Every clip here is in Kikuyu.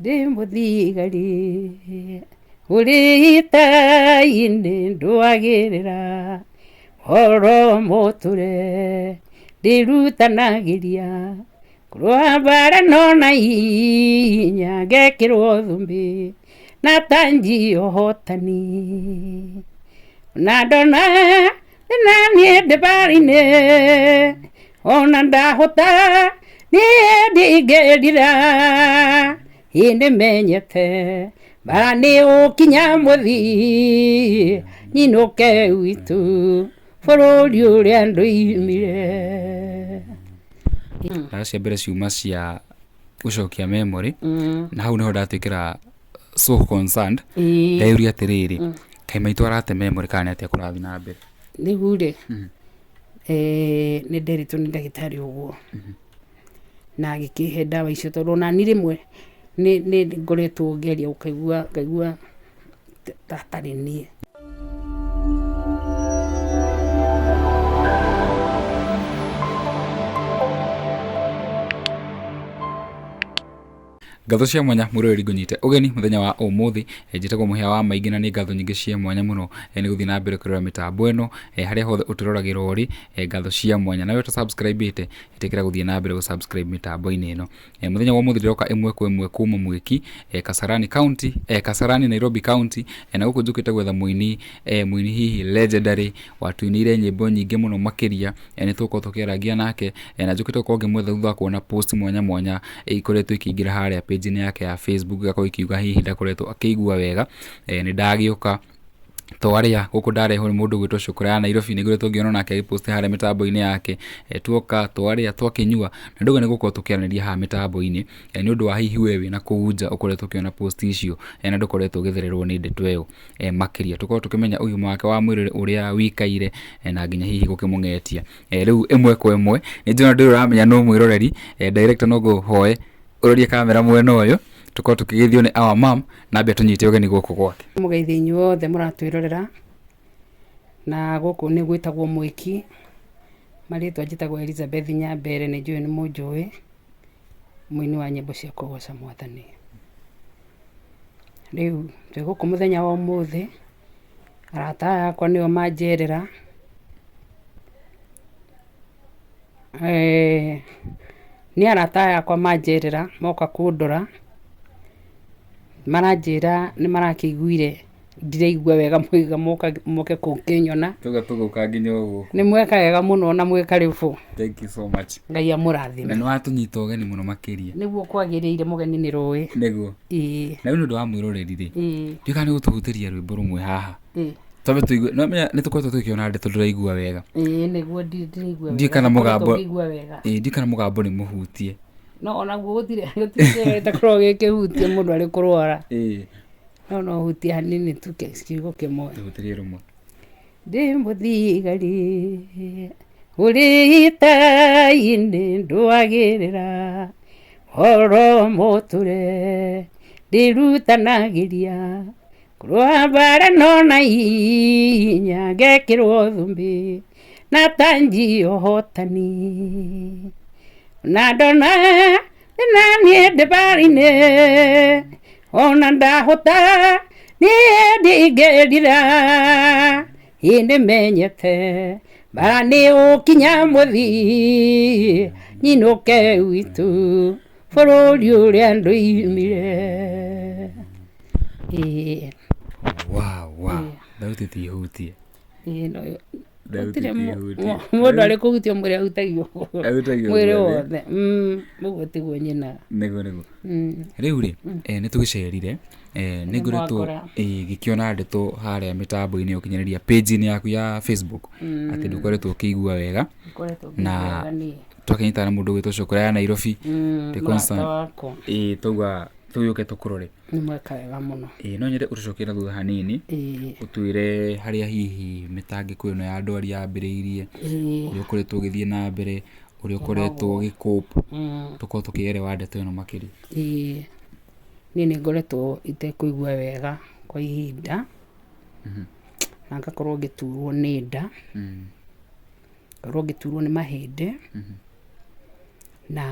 Ndĩ mũthigari ũrĩ ita-inĩ ndũagĩrĩra oro mũtũre ndĩrutanagĩria kũrũa mbara no na hinya ngekĩrwo thumbĩ na tanji ũhotani na ndona thĩna niĩ ndĩ mbara-inĩ ona ndahota niĩ ndingĩrira ĩndĩ menyete mbara nĩ ũkinya mũthia nyinũke gwitũ bũrũri ũrĩa ndoimire. Ndawa cia mbere ciuma cia gũcokia memory na hau nĩho ndatuĩkĩra so concerned. Ndeyũria atĩrĩrĩ, kaĩ maitũ arate memory kana nĩ atĩa kũrathiĩ na mbere? Rĩu rĩ, nĩ nderĩtwo nĩ ndagĩtarĩ ũguo na agĩkĩhe ndawa icio tondũ onani rĩmwe nĩ ngoretwo ngĩaria ũkaigua ngaigua ta hatarĩ niĩ. Ngatho cia mwanya mwĩroreri ngũnyite ũgeni mũthenya wa ũmũthĩ. Njĩtagwo Mũhĩa wa Maingĩ na nĩ ngatho nyingĩ cia mwanya mũno nĩ gũthiĩ na mbere kũrora mĩtambo ĩno harĩa hothe ũtũroragĩra ũrĩ, ngatho cia mwanya. Nawe ũta subscribe ĩte, ĩtĩkĩra gũthiĩ na mbere gũ subscribe mĩtambo-inĩ ĩno. Mũthenya wa ũmũthĩ ndĩroka ĩmwe kwa ĩmwe kuma Mwĩki, Kasarani County, Kasarani Nairobi County, na gũkũ njũkĩte gwetha mũini, mũini hihi legendary watuinĩire nyĩmbo nyingĩ mũno makĩria, nĩ tũgũkorwo tũkĩarangia nake, na njũkĩte gũkorwo ngĩmwetha thutha wa kuona post mwanya mwanya ikoretwo ikĩingĩra harĩa page-inĩ yake ya Facebook igakorwo ikiuga hihi ndakoretwo akĩigua wega, nĩ ndagĩũka twarĩa gũkũ ndarehwo nĩ mũndũ ũgwĩtwo Cũkũra ya Nairobi nĩ ngoretwo ngĩona onake agĩpost harĩa mĩtambo-inĩ yake, tuoka twarĩa twakĩnyua na ndauga nĩ gũkorwo tũkĩaranĩria haha mĩtambo-inĩ, nĩ ũndũ wa hihi we wĩna kũu nja ũkoretwo ũkĩona post icio na ndũkoretwo ũgĩthererwo nĩ ndeto ĩyo makĩria. Tũkorwo tũkĩmenya ũgima wake wa mwĩrĩ ũrĩa wĩikaire na nginya hihi gũkĩmũng'etia. Rĩu ĩmwe kwa ĩmwe nĩ njũĩ ndũrĩ ũramenya nũ mwĩroreri, director no ngũhoe ũrorie kamera mwena ũyũ tũkorwo tũkĩgeithio nĩ our mom na ambe atũnyite ũgeni gũkũ gwake. Mũgeithie inyuothe mũratwĩrorera na gũkũ nĩ gwĩtagwo Mwĩki, marĩtwa njĩtagwo Elizabeth Nyambere nĩ njũĩ nĩ mũnjũĩ, mũini wa nyĩmbo cia kũgoca mwathani. Rĩu twĩ gũkũ mũthenya wa ũmũthĩ, arata aya akwa nĩo manjerera, nĩ arata aya akwa manjerera moka kũndora, maranjĩra nĩ marakĩiguire ndiraigua wega moiga moke gũkĩnyona. Tuga tũgũka nginya o gũkũ. Nĩ mweka wega mũno na mwĩ karĩbũ. Thank you so much. Ngai amũrathime. Na nĩ watũnyita ũgeni mũno makĩria. Nĩguo kwagĩrĩire mũgeni nĩ rũĩ. Nĩguo. Ĩĩ. Na rĩu nĩ ũndũ wa mwĩroreri rĩ, Ĩĩ. ndiũĩ kana nĩ ũgũtũhutĩria rwĩmbo rũmwe haha. Ĩĩ. Twambe tũigue, no menya nĩ tũkoretwo tũgĩkĩona ndeto ndũraigua wega. Ĩĩ nĩguo ndiraigua wega. Ndiũĩ kana mũgambo, Ngĩigua wega. Ĩĩ ndiũĩ kana mũgambo nĩ mũhutie. No onaguo gũtirĩ gũtirĩ kĩega gĩtakoragwo gĩkĩhutia mũndũ arĩ kũrwara. Ĩĩ. No no ũhutie hanini tu kiugo kĩmwe. Tũhutĩrie rũmwe. Ndĩ mũthigari ũrĩ ita-inĩ ndũagĩrĩra oro mũtũre ndĩrutanagĩria kũrũa mbara no na hinya ngekĩrwo thumbĩ na tanji ũhotani na ndona na niĩ ndĩ mbara-inĩ ona ndahota niĩ ndingĩrira ĩndĩ menyete mbara nĩ ũkinya mũthia nyinũke gwitũ bũrũri ũrĩa ndoimire. Ĩĩ. Wow. Thauti ti hutie. Ĩĩ no Thauti gũtirĩ ti hutie. mũndũ arĩ kũhutio mwĩrĩ ahutagio Ahutagio mwĩrĩ guothe. wothe. Ũguo tiguo nyinaga. Nĩguo nĩguo. Rĩu rĩ, nĩ tũgĩcerire, nĩ ngoretwo mwakora. ngĩkĩona ndeto harĩa mĩtambo-inĩ ya ũkinyanĩria page-inĩ yaku ya Facebook atĩ ndũkoretwo ũkĩigua wega. Ngoretwo Na ngĩigua wega niĩ. twakĩnyitana na mũndũ ũgwĩtwo Cũkũra ya Nairobi. Ndĩ Mũrata concerned. wakwa. Ĩĩ twauga tũgĩũke tũkũrore. Nĩ mweka wega mũno. Ĩĩ no nyende ũtũcokie na thutha hanini. Ũtwĩre harĩa hihi mĩtangĩko ĩno ya ndwari yambĩrĩirie, ũrĩa ũkoretwo ũgĩthiĩ na mbere, ũrĩa ũkoretwo ũgĩ cope, tũkorwo tũkĩerewa ndeto ĩno makĩria. Ĩĩ niĩ nĩ ngoretwo itekũigua wega kwa ihinda, na ngakorwo ngĩturwo nĩ nda, ngakorwo ngĩturwo nĩ mahĩndĩ, na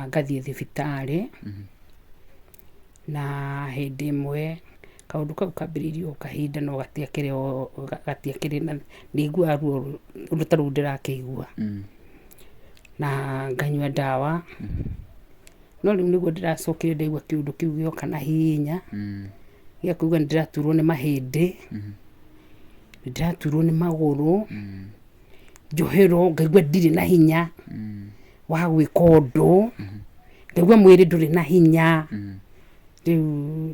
ngathiĩ thibitarĩ. Na hĩndĩ ĩmwe kaũndũ kau kambĩrĩirie o kahinda no gatiakĩrĩ o gatiakĩrĩ na ndiaiguaga ruo ũndũ ta rũu ndĩrakĩigua. Na nganyua ndawa, no rĩu nĩguo ndĩracokire ndaigua kĩũndũ kĩu gĩoka na hinya, gĩa kũigua nĩ ndĩraturwo nĩ mahĩndĩ, nĩ ndĩraturwo nĩ magũrũ, njohero ngaigua ndirĩ na hinya wa gwĩka ũndũ, ngaigua mwĩrĩ ndũrĩ na hinya. Rĩu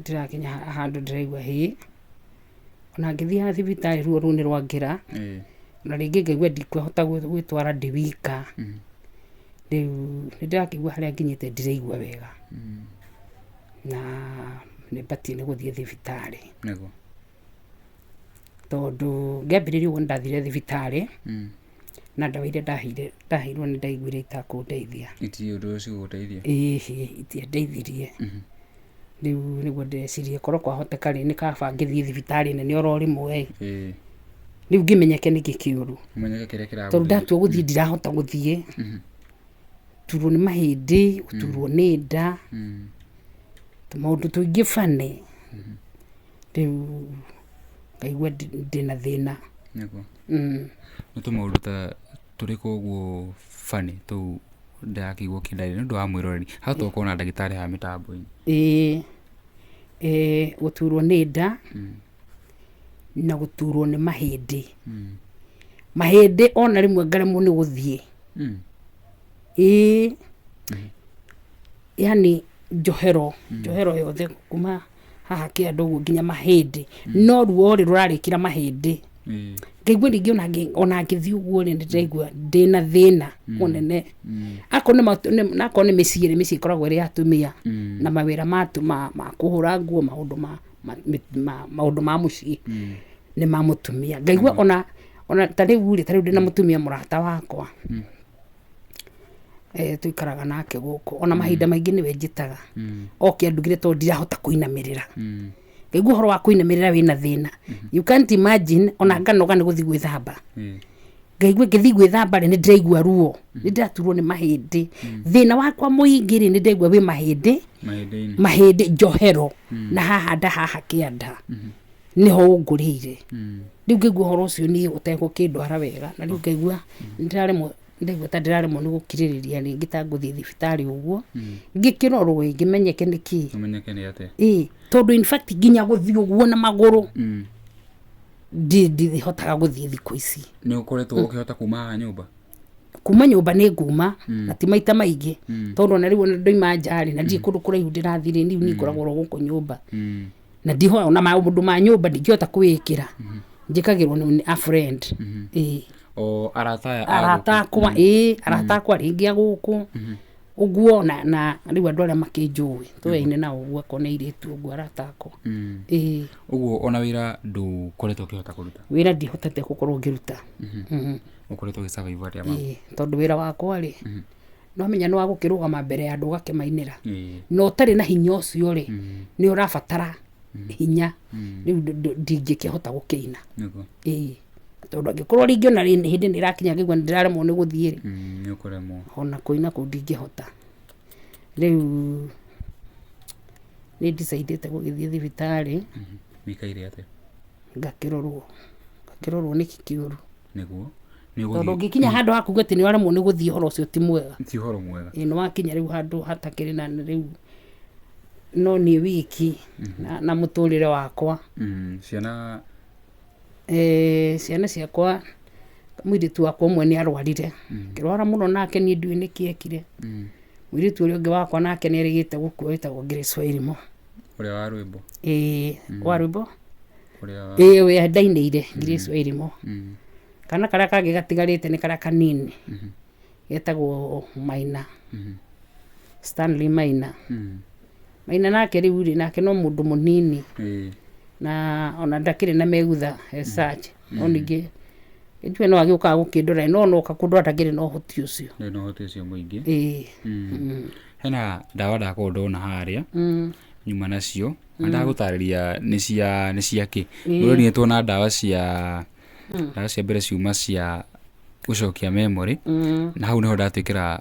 ndĩrakinya handũ ndĩraigua hĩ, ona ngĩthiaga thibitarĩ ruo rũu nĩ rwangĩra, na rĩngĩ ngaigua ndikũhota gwĩtwara ndĩ wika. Rĩu nĩ ndĩrakĩigua harĩa nginyĩte ndiraigua wega, na nĩ batiĩ nĩ gũthiĩ thibitarĩ. Nĩguo. Tondũ ngĩambĩrĩria ũguo nĩ ndathire thibitarĩ, na ndawa iria ndaheire ndaheirwo nĩ ndaiguire itakũndeithia. Itirĩ ũndũ cigũgũteithia? Ĩhĩ, itiandeithirie. Rĩu nĩguo ndĩreciria korwo kwahoteka rĩ, nĩ kaba ngĩthiĩ thibitarĩ nene oro rĩmwe ĩ, rĩu ngĩmenyeke nĩkĩ kĩũru. Ũmenyeke kĩrĩa kĩragũthĩnia. Tondũ ndatua gũthiĩ ndirahota gũthiĩ, gũturwo nĩ mahĩndĩ, gũturwo nĩ nda, tũmaũndũ tũingĩ funny. Rĩu ngaigua ndĩna thĩna. Nĩguo. Nĩ tũmaũndũ ta tũrĩkũ ũguo funny tũu ndĩrakĩigua ũkĩndarĩria nĩ ũndũ wa mwĩroreri. Haha tũkorwo na ndagĩtarĩ haha mĩtambo-inĩ. Ĩĩ, gũturwo nĩ nda na gũturwo nĩ mahĩndĩ. Mahĩndĩ ona rĩmwe ngaremwo nĩ gũthiĩ. Ĩĩ, yaani njohero, njohero yothe kuma haha kĩanda ũguo nginya mahĩndĩ no ruo rĩ rũrarĩkĩra mahĩndĩ. Ngaigua rĩngĩ ona ngĩthiĩ ũguo rĩ, nĩndĩraigua ndĩna thĩna mũnene. Akorwo akorwo nĩ mĩciĩ rĩ, mĩciĩ ĩkoragwo ĩrĩ ya atumia na mawĩra ma kũhũra nguo, maũndũ ma maũndũ ma mũciĩ nĩ ma mũtumia. Ngaigua ona ta rĩu rĩ, ta rĩu ndĩna mũtumia mũrata wakwa, tũikaraga nake gũkũ, ona mahinda maingĩ nĩwe njĩtaga oke andugĩre tondũ ndirahota kũinamĩrĩra. Ngaigua ũhoro wa kũinamĩrĩra wĩna thĩna. You can't imagine ona nganoga nĩ gũthiĩ gwĩthamba. Ngaigua ngĩthiĩ gwĩthamba rĩ, nĩ ndĩraigua ruo, nĩ ndĩraturwo nĩ mahĩndĩ. Thĩna wakwa mũingĩ rĩ, nĩ ndĩraigua wĩ mahĩndĩ, Mahĩndĩ-inĩ. mahĩndĩ njohero na haha nda haha kĩanda nĩho ũngũrĩire. Rĩu ngaigua ũhoro ũcio niĩ ũtegũkĩndwara wega, na rĩu ngaigua nĩndĩraremwo, ndaigua ta ndĩraremwo nĩ gũkirĩrĩria rĩngĩ ta ngũthiĩ thibitarĩ ũguo, ngĩkĩrorwo ĩ, ngĩmenyeke nĩkĩ. Ũmenyeke nĩ atĩa? Ĩ, tondũ in fact nginya gũthiĩ ũguo na magũrũ ndihotaga gũthiĩ thikũ ici. Nĩ ũkoretwo ũkĩhota kuma haha nyũmba? Kuma nyũmba nĩ nguma, na ti maita maingĩ, tondũ ona rĩu ona ndoima nja rĩ, na ndirĩ kũndũ kũraihu ndĩrathiĩ rĩ, niĩ ngoragwo oro gũkũ nyũmba. Na ndihoya ona maũndũ ma nyũmba ndingĩhota kwĩĩkĩra, njĩkagĩrwo nĩ a friend. Ĩĩ. O arata aya a Arata gũkũ? akwa, ĩĩ, arata akwa rĩngĩ a gũkũ, ũguo na rĩu andũ arĩa makĩnjũĩ, tũyaine nao ũguo akorwo nĩ airĩtu ũguo arata akwa. Ĩĩ. Ũguo ona wĩra ndũkoretwo ũkĩhota kũruta? Wĩra ndihotete gũkorwo ngĩruta. Ũkoretwo ũgĩ survive atĩa mama? Ĩĩ, tondũ wĩra wakwa rĩ, nĩwamenya nĩ wa gũkĩrũgama mbere ya andũ ũgakĩmainĩra. Na ũtarĩ na hinya ũcio rĩ, nĩ ũrabatara hinya. Rĩu ndingĩkĩhota gũkĩina. Nĩguo. Ĩĩ. Tondũ angĩkorwo rĩngĩ ona hĩndĩ nĩ ĩrakinya ngaigua nĩ ndĩraremwo nĩ gũthiĩ rĩ, Nĩ ũkũremwo. Ona kũina kũu ndingĩhota. Rĩu nĩ ndicindĩte gũgĩthiĩ thibitarĩ. Wĩikaire atĩa? Ngakĩrorwo, ngakĩrorwo nĩkĩ kĩũru. Nĩguo. Tondũ ũngĩkinya handũ ha kuga atĩ nĩ waremwo nĩ gũthiĩ ũhoro ũcio ti mwega. Ti ũhoro mwega. Ĩĩ nĩ wakinya rĩu handũ hatakĩrĩ na rĩu no niĩ wiki na mũtũrĩre wakwa. Ciana? Ciana ciakwa, mũirĩtu wakwa ũmwe nĩ arwarire, akĩrwara mũno nake niĩ ndiũĩ nĩkĩ ekire. Mũirĩtu ũrĩa ũngĩ wakwa nake nĩ erĩgĩte gũkua wĩtagwo Grace Wairimu. Ũrĩa wa rwĩmbo? Ĩĩ, wa rwĩmbo? Ũrĩa wa... Ĩĩ, ũrĩa ndainĩire Grace Wairimu. Kana karĩa kangĩ gatigarĩte nĩ karĩa kanini, getagwo Maina, Stanley Maina. Maina nake rĩu rĩ, nake no mũndũ mũnini, na ona ndakĩrĩ na megutha as such, no ningĩ ndiũĩ no agĩũkaga gũkĩndora no ona oka kũndora ndakĩrĩ na ũhoti ũcio. Ndarĩ na ũhoti ũcio mũingĩ. Ĩĩ. Hena ndawa ndakorwo ndona harĩa, nyuma nacio, na ndagũtarĩria nĩ cia nĩ cia kĩ. Ũronire tuona ndawa cia ndawa cia mbere ciuma cia gũcokia memory, na hau nĩho ndatuĩkĩra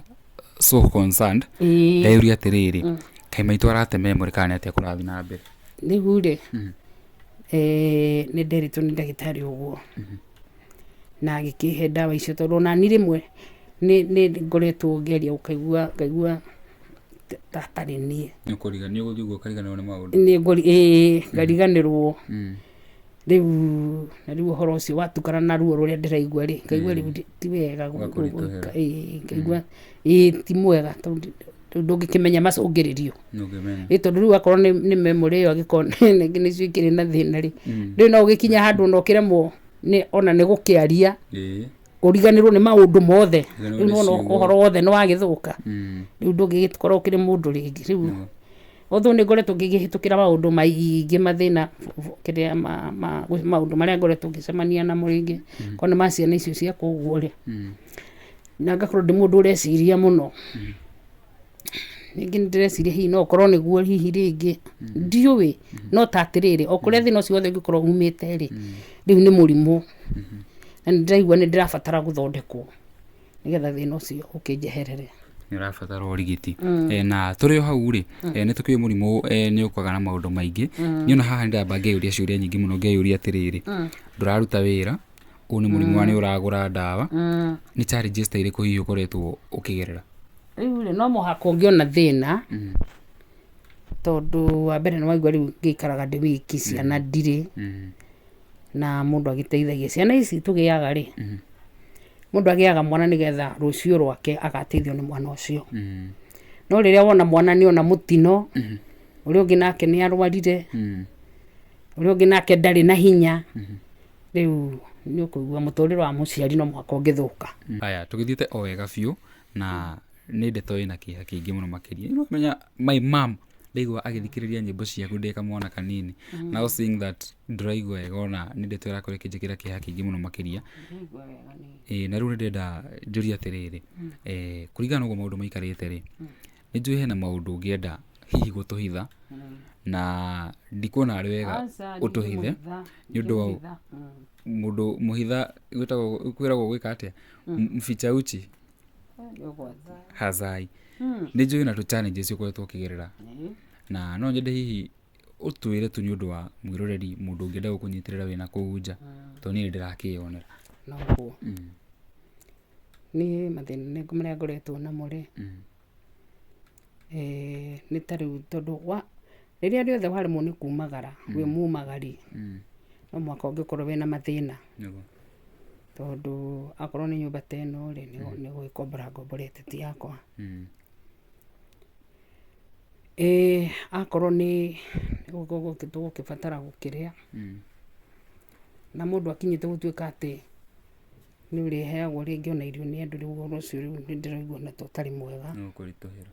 so concerned. Ndeyũria atĩrĩrĩ, Kaĩ maitũ arate memory kana nĩ atĩa kũrathiĩ na mbere? Rĩu rĩ, nĩ nderitwo nĩ ndagĩtarĩ ũguo na agĩkĩhe ndawa icio tondũ onani rĩmwe nĩ ngoretwo ngĩgeria gũkaigua ngaigua ta hatarĩ niĩ. Nĩ ũkũriga nĩ ũgũthiĩ ũguo ũkariganĩrwo nĩ maũndũ. Nĩ ĩĩ ngariganĩrwo. Rĩu na rĩu ũhoro ũcio watukana na ruo rũrĩa ndĩraigua rĩ, ngaigua rĩu ti wega Ũgakũritũhĩra. Ĩĩ ngaigua ĩĩ ti mwega tondũ rĩu ndũngĩkĩmenya macũngĩrĩrio. Ndũngĩmenya. Ĩ tondũ rĩu akorwo nĩ memory ĩyo angĩkorwo rĩngĩ nĩcio ikĩrĩ na thĩna rĩ, rĩu no ũgĩkinye handũ ona ũkĩremwo nĩ ona nĩ gũkĩaria, ũriganĩrwo nĩ maũndũ mothe. Ũriganĩrwo Rĩu nĩ nĩwona ciugo. ũhoro wothe nĩ wagĩthũka. Rĩu ndũngĩgĩkorwo ũkĩrĩ mũndũ rĩngĩ. Rĩu although nĩ ngoretwo ngĩkĩhĩtũkĩra maũndũ maingĩ mathĩna kĩrĩa maũndũ marĩa ngoretwo ngĩcemania namo rĩngĩ, korwo nĩ ma ciana icio ciakwa ũguo rĩ, na ngakorwo ndĩ mũndũ ũreciria mũno. Rĩngĩ nĩ ndĩreciria hihi no ũkorwo nĩguo hihi rĩngĩ, ndiũĩ, no ta atĩrĩrĩ, o kũrĩa thĩna ũcio wothe ũngĩkorwo umĩte rĩ, rĩu nĩ mũrimũ, na nĩ ndĩraigua nĩ ndĩrabatara gũthondekwo, nĩgetha thĩna ũcio ũkĩnjeherere. Nĩ ũrabatara ũrigiti. Na tũrĩ o hau rĩ, nĩ tũkĩũĩ mũrimũ nĩ ũkaga na maũndũ maingĩ. Niĩ ona haha nĩ ndamba ngeyũria ciũria nyingĩ mũno ngeyũria atĩrĩrĩ, ndũraruta wĩra, ũyũ nĩ mũrimũ wa nĩ ũragũra ndawa, nĩ challenges ta irĩkũ hihi ũkoretwo ũkĩgerera? Rĩu rĩ, no mũhaka ũngĩona thĩna, tondũ wa mbere nĩ waigua rĩu ngĩikaraga ndĩ wiki, ciana ndirĩ, na mũndũ agĩteithagia. Ciana ici tũgĩaga rĩ, mũndũ agĩaga mwana nĩgetha rũciũ rwake agateithio nĩ mwana ũcio. No rĩrĩa wona mwana nĩ ona mũtino, ũrĩa ũngĩ nake nĩ arwarire, ũrĩa ũngĩ nake ndarĩ na hinya, rĩu nĩ ũkũigua mũtũrĩre wa mũciari no mũhaka ũngĩthũka. Haya, tũgĩthiĩte o wega biũ na nĩ ndeto ĩna kĩeha kĩingĩ mũno makĩria. Nĩ ũramenya my mom ndaigua agĩthikĩrĩria nyĩmbo ciaku ndĩ kamwana kanini. Now seeing that ndũraigua wega ona nĩ ndeto ĩrakorwo ĩkĩnjĩkĩra kĩeha kĩingĩ mũno makĩria. Ĩĩ na rĩu nĩ ndĩrenda njũrie atĩrĩrĩ, kũringana na ũguo maũndũ maikarĩte rĩ, nĩ njũĩ hena maũndũ ũngĩenda hihi gũtũhitha na ndikuona arĩ wega ũtũhithe nĩ ũndũ wa mũndũ mũhitha gwĩtagwo kwĩragwo gwĩka atĩa, mficha uchi hazai. Nĩ njũĩ na tũ challenges ũkoretwo ũkĩgerera na no nyende hihi ũtwĩre tu nĩ ũndũ wa mwĩroreri mũndũ ũngĩenda gũkũnyitĩrĩra wĩna kũu nja, tondũ niĩ nĩ ndĩrakĩyonera. Noguo niĩ mathĩna marĩa ngoretwo namo rĩ, nĩ ta rĩu tondũ wa rĩrĩa rĩothe waremwo nĩ kumagara wĩ mumagari, no mũhaka ũngĩkorwo wĩna mathĩna. Tondũ akorwo nĩ nyũmba ta ĩno rĩ, nĩ gũgĩkombora ngomborete ti yakwa. Akorwo nĩ tũgũkĩbatara gũkĩrĩa, na mũndũ akinyĩte gũtuĩka atĩ nĩ ũrĩheagwo rĩngĩ ona irio nĩ andũ, rĩu ũhoro ũcio rĩu nĩ ndĩraigua ona ta ũtarĩ mwega. Nĩ ũkũritũhĩra.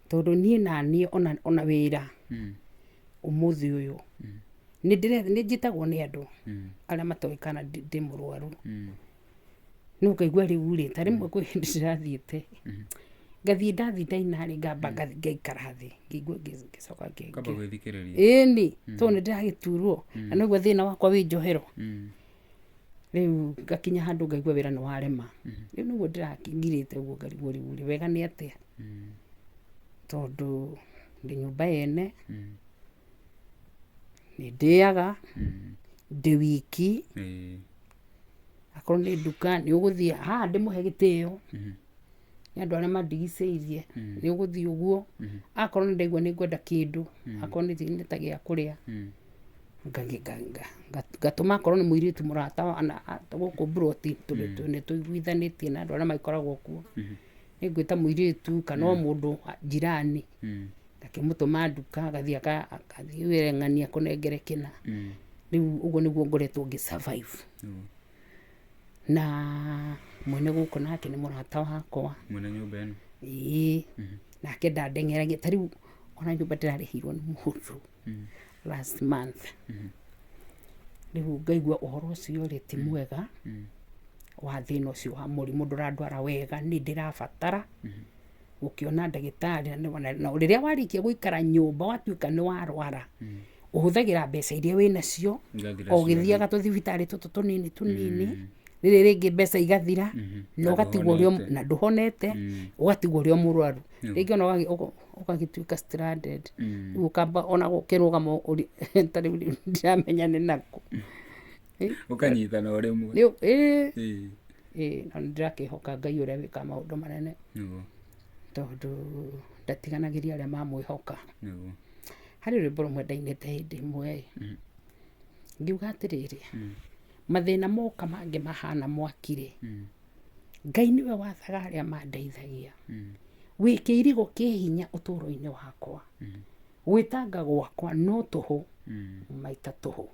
Tondũ niĩ naniĩ ona wĩra ũmũthĩ ũyũ, nĩ njĩtagwo nĩ andũ arĩa matoĩ kana ndĩ mũrwaru. No ngaigua rĩu rĩ, ta rĩmwe kwĩ hĩndĩ ndĩrathiĩte, ngathiĩ ndathiĩ ndaina rĩ, ngamba ngaikara thĩ, ngĩigua ngĩcoka Ũkamba gwĩthikĩrĩria. Ĩni, tondũ nĩ ndĩragĩturwo, na noguo thĩna wakwa wĩ njohero. Rĩu ngakinya handũ ngaigua wĩra nĩ warema. Rĩu nĩguo ndĩrakĩngirĩte ũguo ngarigwo rĩu rĩ, wega nĩ atĩa? Tondũ ndĩ nyũmba yene, nĩ ndĩaga, ndĩ wiki, akorwo nĩ nduka nĩ ũgũthiĩ haha ndĩmũhe gĩtĩo nĩ andũ arĩa mandigicĩirie, nĩ ũgũthiĩ ũguo, akorwo nĩ ndaigua nĩ ngwenda kĩndũ, akorwo nĩ ta gĩa kũrĩa, ngatũma akorwo nĩ mũirĩtu mũrata gũkũ mburoti nĩ tũiguithanĩtie na andũ arĩa magĩkoragwo kuo, nĩ ngwĩta mũirĩtu kana o mũndũ jirani, ngakĩmũtũma nduka agathiĩ agathiĩ wĩra ng'ania akũnengere kĩna. Rĩu ũguo nĩguo ngoretwo ngĩ survive. Na mwene gũkũ nake nĩ mũrata wakwa. Mwene nyũmba ĩno? Ĩĩ, nake ndandeng'eragia, ta rĩu ona nyũmba ndĩrarĩhĩirwo nĩ mũndũ last month. Rĩu ngaigua ũhoro ũcio rĩ ti mwega, wa thĩna ũcio wa mũrimũ ndũrandwara wega, nĩ ndĩrabatara gũkĩona ndagĩtarĩ, na rĩrĩa warĩkia gũikara nyũmba watuĩka nĩ warwara, ũhũthagĩra mbeca iria wĩnacio, Igathira o ũgĩthiaga tũthibitarĩ tũtũ tũnini tũnini, Rĩrĩ rĩngĩ mbeca igathira na ũgatigwo ũrĩ o, ndũhonete. Na ndũhonete, ũgatigwo ũrĩ o mũrwaru. Rĩngĩ ona ũgagĩtuĩka stranded. Rĩu ũkamba ona gũkĩrũgama ta rĩu ndiramenya nĩ nakũ. Ũkanyitana o rĩmwe. Ĩĩ. Ĩĩ, na nĩ ndĩrakĩhoka Ngai ũrĩa wĩkaga maũndũ manene. Tondũ ndatiganagĩria arĩa mamwĩhoka. Harĩ rwĩmbo rũmwe ndainĩte hĩndĩ ĩmwe ĩ, ngiuga atĩrĩrĩ, mathĩna moka mangĩ mahana mwaki rĩ, Ngai nĩwe wathaga arĩa mandeithagia. Wĩ kĩirigo kĩ hinya ũtũũro-inĩ wakwa. Gwĩtanga gwakwa no tũhũ, maita tũhũ.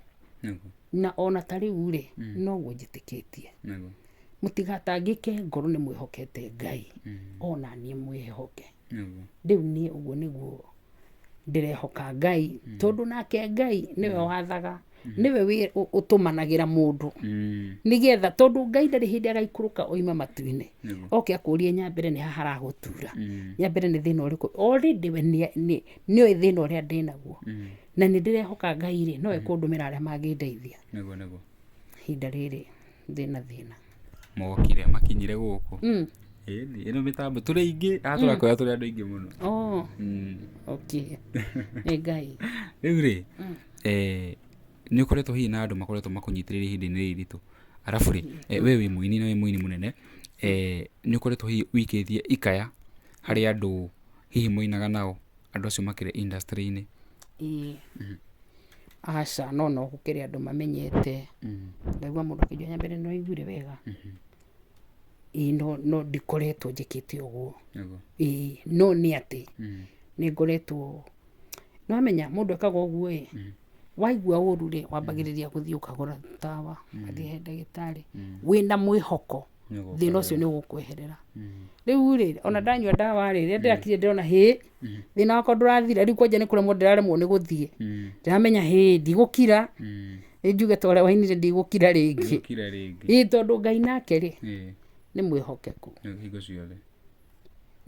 Na ona ta rĩu rĩ, noguo njĩtĩkĩtie. Mũtigatangĩke ngoro nĩ mwĩhokete Ngai, ona niĩ mwĩhoke. Rĩu niĩ ũguo nĩguo ndĩrehoka Ngai, tondũ nake Ngai nĩwe wathaga, nĩwe ũtũmanagĩra mũndũ. Nĩgetha, tondũ Ngai ndarĩ hĩndĩ agaikũrũka oime matu-inĩ, oke akũrie Nyambere nĩ ha haragũtura, Nyambere nĩ thĩna ũrĩkũ, already we nĩoĩ thĩna ũrĩa ndĩnaguo. Na nĩ ndĩrehoka Ngai rĩ, nowe kũndũmĩra arĩa mangĩndeithia. Ihinda rĩrĩ ndĩna thĩna. Mokire makinyire gũkũ. Ĩni, ĩno mĩtambo tũrĩ aingĩ, haha tũrakwĩra tũrĩ andũ aingĩ mũno. Oh, okay. Nĩ Ngai. Rĩu rĩ, nĩ ũkoretwo hihi na andũ makoretwo makũnyitĩrĩire ihinda-inĩ rĩrĩ iritũ? Arabu rĩ, we wĩ mũini na wĩ mũini mũnene, nĩ ũkoretwo hihi ũikĩtie ikaya harĩ andũ hihi mũinaga nao, andũ acio makĩrĩ industry-inĩ? Ĩĩ. Aca, no no gũkĩrĩ andũ mamenyete. Ndaigua mũndũ akĩnjũria Nyambere nĩ waiguire wega? Ĩĩ no no ndikoretwo njĩkĩte ũguo. Ĩĩ, no nĩ atĩ nĩ ngoretwo, nĩ wamenya mũndũ ekaga ũguo ĩ, waigua ũru rĩ, wambagĩrĩria gũthiĩ ũkagũra tawa, ũgathiĩ he ndagĩtarĩ, wĩna mwĩhoko thĩna ũcio nĩ ũgũkweherera. Rĩu rĩ, ona ndanyua ndawa rĩ, rĩrĩa ndĩrakinya ndĩrona hĩ, thĩna wakwa ndũrathira, rĩu kwanja nĩ kũremwo ndĩraremwo nĩ gũthiĩ. Ndĩramenya hĩ, ndigũkira, nĩ njuge ta ũrĩa wainire ndigũkira rĩngĩ. Ndigũkira rĩngĩ. Ĩĩ tondũ Ngai nake rĩ, nĩ mwĩhokeku. Hingo ciothe.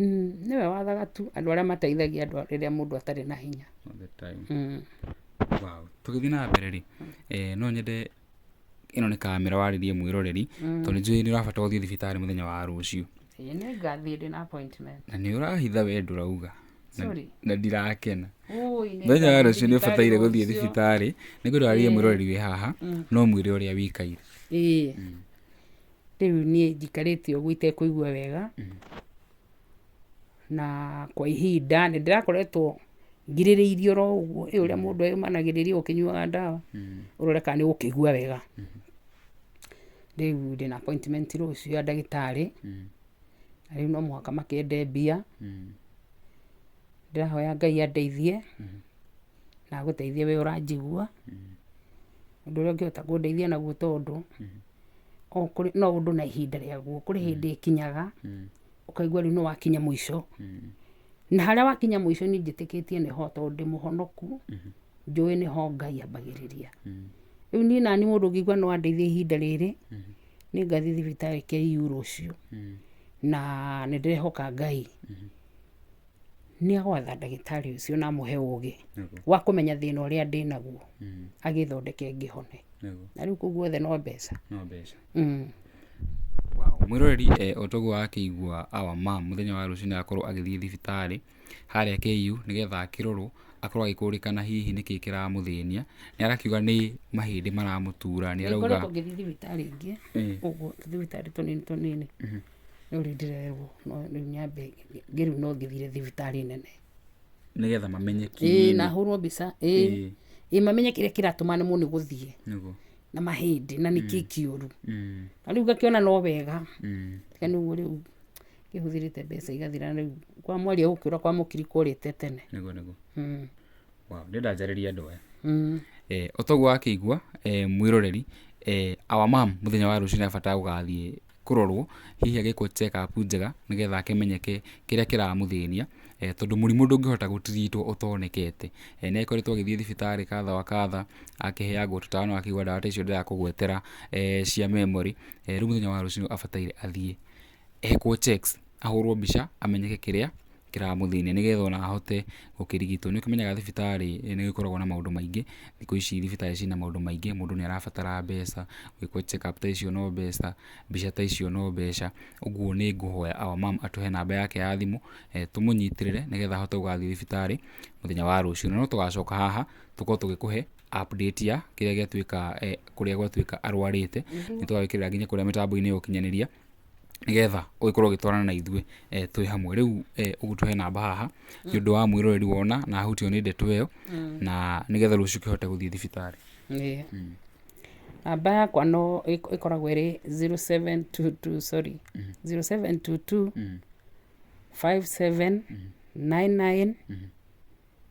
Nĩwe wathaga tu andũ arĩa mateithagia andũ rĩrĩa mũndũ atarĩ na hinya. All the time. Wow. Tũgĩthiĩ na mbere rĩ, no nyende ĩno nĩ kamera warĩrie mwĩroreri, tondũ nĩ njũĩ nĩ ũrabatara ũthiĩ thibitarĩ mũthenya wa rũciũ. Ĩĩ nĩ ngathiĩ ndĩna appointment. Na nĩ ũrahitha we ndũrauga. Sorry. Na ndirakena. Ũi, nĩ Mũthenya wa ngathiĩ rũciũ nĩ ũbataire thibitarĩ gũthiĩ rũciũ. thibitarĩ, nĩngwenda warĩrie mwĩroreri wĩ haha, no mwĩre ũrĩa wĩikaire. Ĩĩ. Rĩu niĩ njikarĩte ũguo itekũigua wega, na kwa ihinda nĩ ndĩrakoretwo ngirĩrĩirie oro ũguo, ĩ ũrĩa mũndũ eyũmanagĩrĩria ũkĩnyuaga ndawa, ũrore kana nĩ ũgũkĩigua wega. Rĩu ndĩna appointment rũciũ ya ndagĩtarĩ, na rĩu no mũhaka makĩende mbia, ndĩrahoya Ngai andeithie, na agũteithie we ũranjigua, ũndũ ũrĩa ũngĩhota kũndeithia naguo tondũ, o kũrĩ no ũndũ na ihinda rĩaguo, kũrĩ hĩndĩ ĩkinyaga, ũkaigua rĩu nĩ wakinya mũico, na harĩa wakinya mũico niĩ njĩtĩkĩtie nĩho tondũ ndĩ mũhonoku, njũĩ nĩho Ngai ambagĩrĩria. Rĩu niĩ naniĩ mũndũ ũngĩigua no andeithie ihinda rĩrĩ, nĩ ngathiĩ thibitarĩ KU rũciũ, na nĩ ndĩrehoka Ngai nĩ agwatha ndagĩtarĩ ũcio na amũhe ũgĩ wa kũmenya thĩna ũrĩa ndĩnaguo, agĩthondeke ngĩhone. Na rĩu kũu guothe no mbeca. No mbeca. Wow. Mwĩroreri, o toguo wakĩigua our mom mũthenya wa rũciũ nĩ agakorwo agĩthiĩ thibitarĩ harĩa KU nĩgetha akĩrorwo akorwo agĩkũrĩkana hihi nĩkĩ kĩramũthĩnia. Nĩ arakiuga nĩ mahĩndĩ maramũtura, nĩ arauga Nĩngoretwo ngĩthiĩ thibitarĩ ingĩ, ũguo tũthibitarĩ tũnini tũnini, no rĩu ndĩrerwo no rĩu nyambe rĩu no ngĩthire thibitarĩ nene. Nĩgetha mamenye Ĩĩ kĩini. Na hũrwo mbica, ĩĩ. Ĩĩ mamenye kĩrĩa kĩratũma nemwo nĩ gũthiĩ. Na mahĩndĩ na nĩkĩ kĩũru. Na rĩu ngakĩona no wega. Tiga nĩ ũguo rĩu ngĩhũthĩrĩte mbeca igathira rĩu kwa mwaria gũkĩũra kwa mũkiri kũrĩte tene. Nĩguo nĩguo. Wow, ndĩrenda njarĩrie andũ aya. O toguo wakĩigua mwĩroreri, our mom mũthenya wa rũciũ nĩ abatara gũgathiĩ kũrorwo, hihi agĩkwo check up njega nĩgetha akĩmenyeke kĩrĩa kĩramũthĩnia, tondũ mũrimũ ndũngĩhota gũtiritwo ũtonekete. Nĩ akoretwo agĩthiĩ thibitarĩ kadha wa kadha, akĩheagwo tũtawa no akĩigua ndawa ta icio ndĩrakũgwetera cia memory. Rĩu mũthenya wa rũciũ abataire athiĩ ekwo checks, ahũrwo mbica amenyeke kĩrĩa Kĩramũthĩnia nĩgetha ona ahote gũkĩrigitwo. Nĩ ũkĩmenyaga thibitarĩ nĩ gũkoragwo na maũndũ maingĩ, thikũ ici thibitarĩ ciĩna maũndũ maingĩ, mũndũ nĩ arabatara mbeca, gwĩkwo check up ta icio no mbeca, mbica ta icio no mbeca, ũguo nĩ ngũhoya our mum atũhe namba yake ya thimũ, tũmũnyitĩrĩre nĩgetha ahote gũgathiĩ thibitarĩ mũthenya wa rũciũ. Na no tũgacoka haha tũkorwo tũgĩkũhe update ya kĩrĩa gĩatuĩka, kũrĩa gwatuĩka arwarĩte, nĩ tũgagĩkĩrĩra nginya kũrĩa mĩtambo-inĩ ya ũkinyanĩria nĩgetha ũgĩkorwo ũgĩtwarana na ithuĩ twĩ hamwe. Rĩu ũgũtũhe namba haha nĩ ũndũ wa mwĩroreri wona na ahutio nĩ ndeto ĩyo na nĩgetha rũciũ ũkĩhote gũthiĩ thibitarĩ. Ĩĩ. Namba yakwa no ĩkoragwo ĩrĩ 0722, sorry, 0722 57 99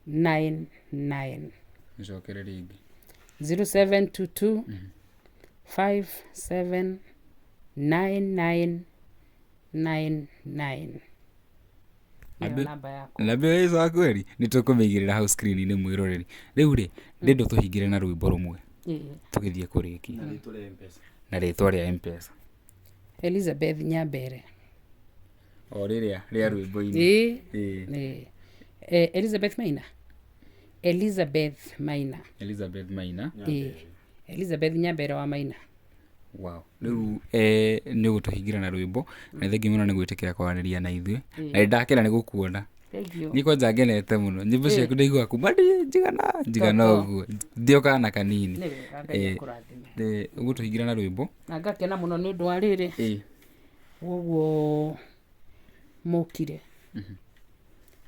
99. Gĩcokere rĩngĩ. 0722 57 99 99. Nĩyo namba yakwa. Namba ĩyo ĩ sawa kweli? Nĩ tũkũmĩigĩrĩra hau screen-inĩ mwĩroreri. Rĩu rĩ, ndĩrenda ũtũhingĩre na rwĩmbo rũmwe tũgĩthiĩ kũrĩkia. Na rĩtwa rĩa M-Pesa. Na rĩtwa rĩa M-Pesa. Elizabeth Nyambere. O rĩrĩa rĩa rwĩmbo-inĩ. Ĩĩ. Ĩĩ. Ĩĩ. Elizabeth Maina. Elizabeth Maina. Elizabeth Maina. Ĩĩ. Elizabeth Nyambere wa Maina. Wow. Rĩu nĩ ũgũtũhingĩra na rwĩmbo na thengiũ mũno nĩ gwĩtĩkĩra kwaranĩria na ithuĩ na nĩ ndakena nĩ gũkuona. Thank you. Niĩ kwanja ngenete mũno nyĩmbo ciaku ndaiguaga kuma ndĩ njigana njigana ũguo ndĩ o kana kanini. Nĩ wega, Ngai akũrathime. Ũgũtũhingĩra na rwĩmbo. Na ngakena mũno nĩ ũndũ wa rĩrĩ. Ũguo mũkire.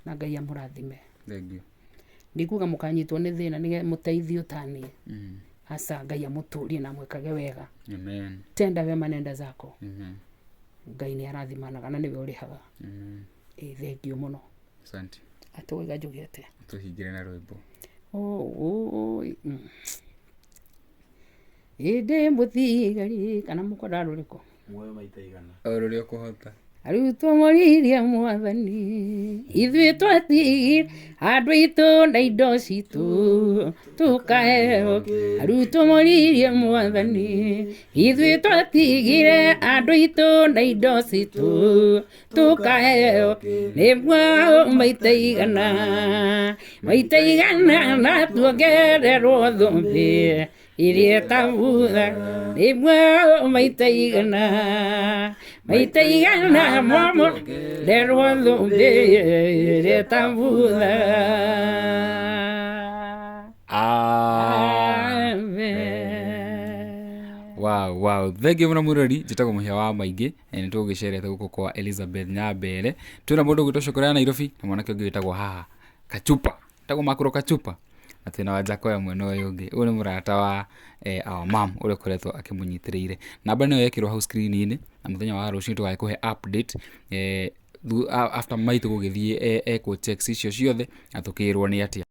Na Ngai amũrathime. Thengiũ. Ndikuga mũkanyitwo nĩ thĩna nĩgetha mũteithio ta niĩ. Aca, Ngai amũtũrie na amwĩkage wega. Amen. Tenda wema nenda zako. Amen. Ngai nĩ arathimanaga na nĩwe ũrĩhaga. Amen. Ĩ thengiũ mũno. Asante. Atũiga njuge atĩa? Tũhingĩre na rwĩmbo. Ĩndĩ mũthigari kana mũkwenda rũrĩkũ? Muoyo maita igana. O rũrĩa ũkũhota. Arutwo moririe Mwathani, ithuĩ twatigire andũ aitũ na indo citũ tũkaheo. Arutwo moririe Mwathani, ithuĩ twatigire andũ aitũ na indo citũ tũkaheo. Nĩ muoyo maita igana, maita igana na tuongererwo thũmbĩ iria ĩtabutha. Nĩ muoyo maita igana, maita igana mwongererwo thũmbĩ iria ĩtabutha. Amen. Wow, wow. Thengiũ mũno mwĩroreri, njĩtagwo Mũhĩa wa Maingĩ, nĩ tũgũgĩcerete gũkũ kwa Elizabeth Nyambere. Twĩna mũndũ ũgwĩtwo Cũkũrũ ya Nairobi na mwanake ũngĩ wĩtagwo haha Kachupa. Wĩtagwo Makũrũ Kachupa. Na twĩna Wanjakoya mwena ũyũ ũngĩ. Ũyũ nĩ mũrata wa our mum ũrĩa ũkoretwo akĩmũnyitĩrĩire. Namba nĩyo yekĩrwo hau screen-inĩ na mũthenya wa rũciũ tũgagĩkũhe update after maitũ gũgĩthiĩ ekwo checks icio ciothe na tũkĩrwo nĩ atĩa.